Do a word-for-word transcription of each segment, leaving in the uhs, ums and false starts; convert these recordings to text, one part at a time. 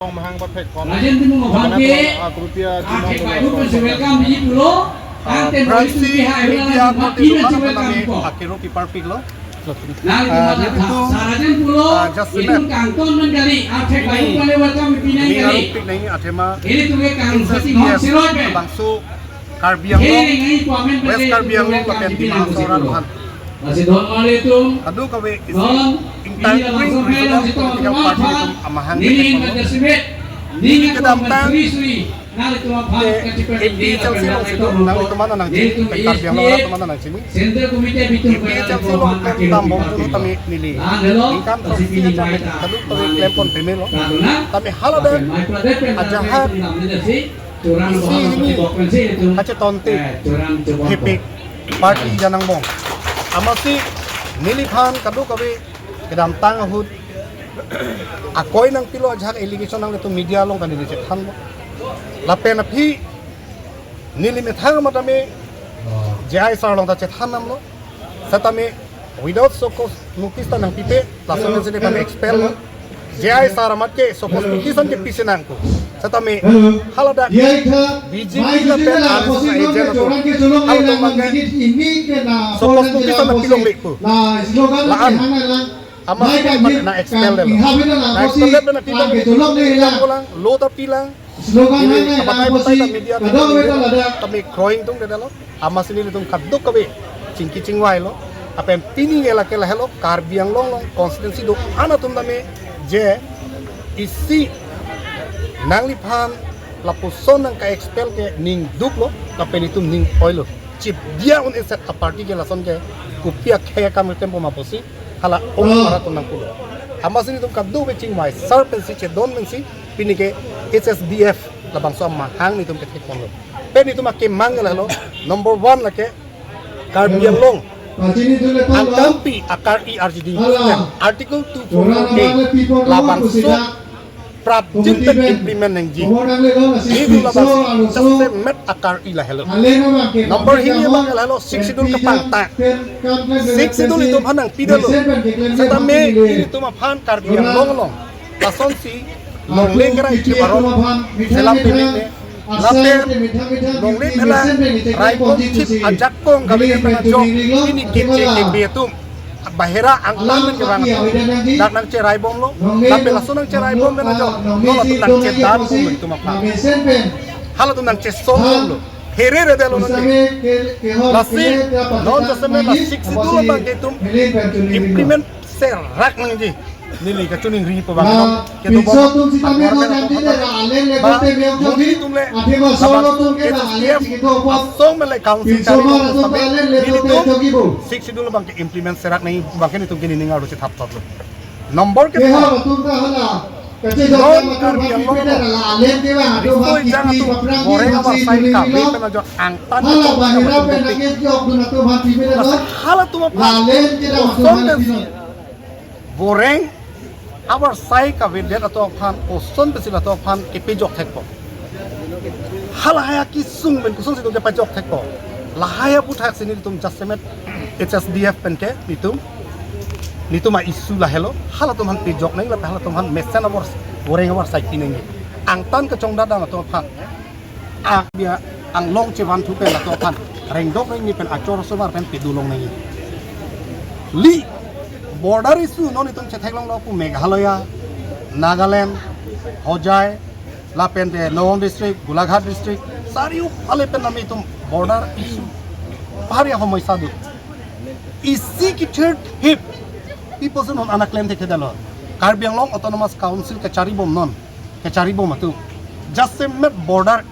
Mahang pathek kon. Rajen Timung aphan ke, ah, Krutia ah, Timung thek dolo. Bai hupe si welcome di pulo. Ah, tangte Prime Minister Minister ke hai Media hula party makin dolo, si welcome kami ko. Akero pi party lo. Nang ah, di mana itu, sa Rajen pulo, ah, just itu relax. Kangton men kali, ah, thek bai ini, hupe le welcome pi nang ini kali. Arupik na ini athema. Ini tuh ke kang H S D F sati hong siroi pe. Bangso Karbi Anglong, West Karbi Anglong lapen Dima Hasao arat aphan. Kadokave isi ingtang ring regional political party atum amahang neli kedamtang ke A P H L C along si do, nanglitum aphan nangchini, Karbi Anglong arat aphan nangchini. A P H L C along kedam bom pulo tame neli ingkam sisi aja kadokave klempon pemelo. Tame haladak ajahak isi hini kachetonte hepik party aja nangbom. Amatsi neliphan kadokave kedamtang ahut akoi nangpilo, ajahak allegation nanglitum media along kan neli chethanlo. Lapen aphi neli methang amat tame J I sir along ta chethan damlo. Setame without show cause notice ta nangpipe, lason si kami expel lo. J I sir amat ke show cause notice an ke pisi nangkok. Setame haladak B J P lapen R S S agent atum halatum abang ke show cause notice an nangpilongle pu. La-an amat si nang expel detlo. Nang expel det pen aphi nangpilang, lo ta pilang. Neli kabatai batai ta media atum neli kami kroing tung detlo. Amatsi nelitum kadokave chingki chingvailo. Lapen pini ke lake lahelo, Karbi Anglong along constituency do-an atum tame je isi nangliphan lapuson nangka-expel ke ning duklo, lapen itum ning oilo. Chip dia un-e set a party ke lason ke kopi akhei akam keklem bom apotsi hala ong para atum nangpulo. Amatsi nelitum kadokave chingvai, sir pensi chedon pensi pini ke H S D F labangso amahang nelitum kethekponlo. Pen nelitum akemang ke lahelo, number one lake Karbi Anglong angkampi akar-i arjuding, Article two four four A labangso prapjin pen implement nangji. Idu labangso jasemet akar-i lahelo. Number hini abang lahelo Sixth Schedule kapangtang. Sixth Schedule itum aphan nangpidetlo. Setame ilitum aphan Karbi Anglong along lasonsi longle kerai chip aron selam pememe. Lapen longle phelang raibom chip ajakong kami pen ajok pini keche kebi atum bahera angtan pen kevang atum dak nangcheraibomlo. Lapen laso nangcheraibom pen ajok non latum nangchedam pu itum aphan. Halatum nangchesonglo. Herere detlo nonke. Lasi non jasemet la Sixth Schedule abang ke itum implement serak nangji. Neli kachiningri pu abang non kedo bom. Ba, muni tum le, labang H S D F asong mele council kari lo pu tame nelitum Sixth Schedule abang ke implement serak nangji abang ke nelitum ke nening arlo chethap thotlo. Number ke non Karbi Anglong riso ejang atum goreng avarsai kave pen ajok angtan atum kave pen dopik. Halatum aphan koson pensi goreng avarsai kavedet atum aphan koson pensi latum aphan kepejok thekpo. Halahai akesung pen kosonsi itum kepejok thekpo. Lahai aputhaksi nelitum jasemet H S D F pen ke nelitum, nelitum a-issue lahelo. Halatum aphan pejok nangji lapen halatum aphan mesen avar goreng avarsai pi nangji. Angtan kachongdat atum aphan, a, bia anglong chevan thu pen latum aphan rengdok rengni pen achor asomar pen pedulong nangji. Li border issue non itum chetheklonglo pu Meghalaya, Nagaland, Hojai, lapen te Nagaon district, Golaghat district, sariu ale pen nami itum border issue bhari ahomoisa do. Isi kithirthip pi pusi non an ta klem thekthedetlo. Karbi Anglong Autonomous Council kacharibom non, kacharibom atum jasemet border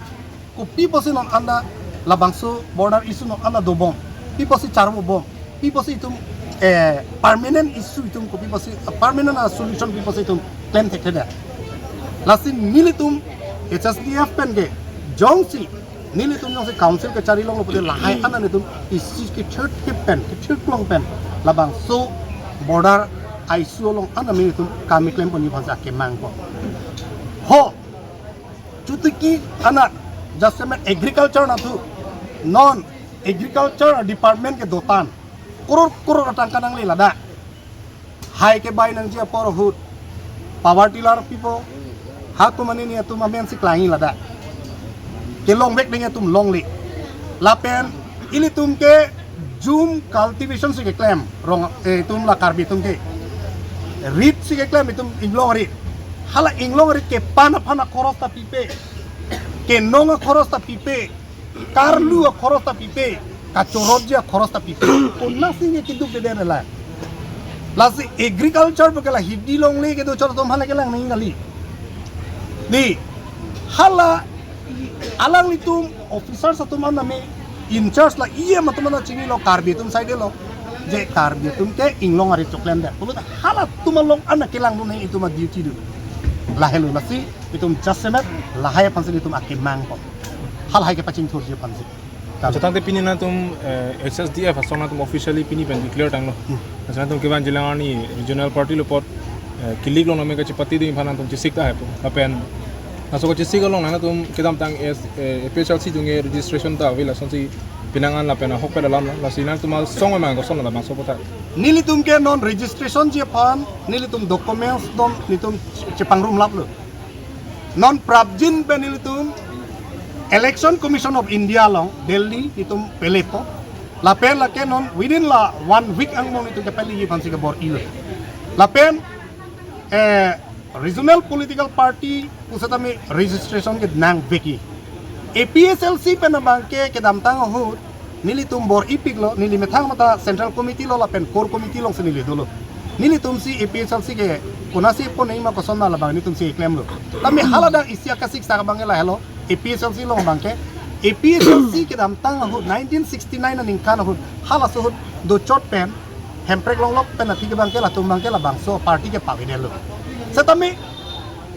kopi pusi non an ta labangso border issue non an ta dobom, pi pusi charbom, pi pusi itum, eh, permanent issue itum kopi pusi, permanent a-solution pi pusi itum klem thekthedet. Lasi nelitum H S D F pen ke jongsi nelitum jongsi council kachari longlo pute lahai an ta nelitum isi kithirthip pen, kithirklong pen labangso border a-issue along an ta nelitum kami klemponji aphansi akemang ko. Ho, chotiki an ta jasemet agriculture anatthu non agriculture department ke dotan koror koror atangka nangle ladak. Hai kebai nangji apor ahut power tiller pipo, Hatum ani ni atum amen si klang-i ladak. Kelongvek ding atum longle. Lapen ilitum ke jhum cultivation si keklem rong, eh, itum la Karbi atum ke. Rit si keklem itum inglong rit. Hala inglong rit kepan aphan akhoros ta pipe. Kenong akhoros ta pipe. Karlu akhoros ta pipe, kachorotji akhoros ta pipe. Konasi ke keduk deden la. Lasi agriculture pu ke la hidi longle kedo chot atum hala kelang nangji kali. Di, hala alanglitum officers atum an name in charge la E M atum an chinilo Karbi atum side lo. Je Karbi atum ke inglong arit choklemdet. Pulo halatum along an kelangdun nangji itum a-duty do. Lahelo lasi itum jasemet lahai aphan si itum akemang ko. Halahai kepachingthurji aphan si. Kami. Setangte pini nangtum, eh, H S D F asong nangtum officially pini pen declare tanglo. Hmm. Setangtum kevan jilang arni regional party lo apot, eh, kilik long name kachepatedun aphan nangtum chesik tahai po. Lapen laso kachesik along nangtum kedamtang S, eh, A P H L C atum ke registration ta ave lasonsi pinangan lapen ahokpet alam lo. Lasi nangtum asong mang koson labangso aphuthak. Nelitum ke non registrationji aphan, nelitum documents dom, nelitum chepangrumlaplo. Non prapjin pen nelitum Election Commission of India along Delhi nelitum pelepo. Lapen lake non within la one week angbong nelitum kepeliji aphan si kebor-ilo. Lapen, eh, regional political party pusitame registration ke nangvekji. A P H L C pen abangke kedamtang ahut nelitum bor-ipiklo, neli methang mata Central Committee lo lapen Core Committee alongsi neli dolo. Nelitum si A P H L C ke konasi pon nangji ma koson ma labang nelitum si klemlo. Tame haladak isi akasik sa abangke lahelo, A P H L C along abangke. A P H L C kedamtang ahut nineteen sixty-nine aningkan ahut halaso ahut dochot pen Hemprek Longlok pen atheke abangke latum abangke labangso party ke pavedetlo. Setame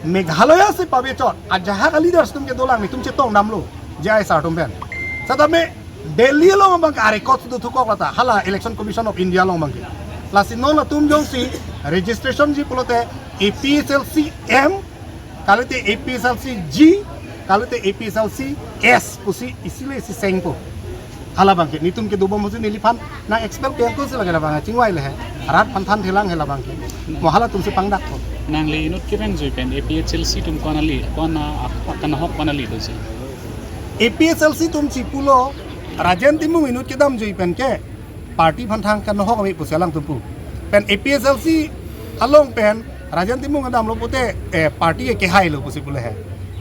Meghalaya si pavechot, ajahak a-leaders atum ke dolang nelitum chetongdamlo, J I sir atum pen. Setame Delhi along abangke a-records dothukok lata, hala Election Commission of India along abangke. Lasi non latum jongsi registrationji pulote A P H L C M, kalite A P H L C G, kalite A P H L C S pusi isi le isi sengpo. Hala abangke, nelitum kedobom pusi neliphan nang-expel pen kosi lake labang chingvai le he. Rat aphan than thelang he labangke. Mo halatum si pangdakpo. Nangli inut kereng jui pen A P H L C atum ko-an ali, ko-an a, a, kanahok ko-an ali dosi. A P H L C atum si pulo, Rajen Timung inut kedam jui pen ke party aphan thang kanahok ave pusi alangtum pu. Pen A P H L C along pen Rajen Timung kedamlo pute, eh, party ke kehailo pusi pule he.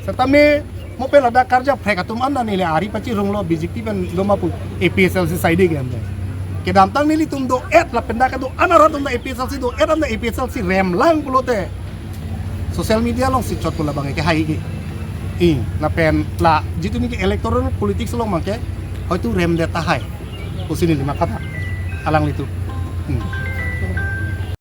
Setame mo pen ladak karja phrek atum an neli ari pachirunglo, B J P pen doma pu A P H L C side ke ante. Kedamtang nelitum do-et lapen dak kedo-an arat atum ta A P H L C do-et anta A P H L C remlang pulote social media alongsi chot pu labang ke hai ke. I, lapen la jituni ke electoral politics along abangke hoitu remdet tahai. Pusi neli mathata alanglitum. Hmm.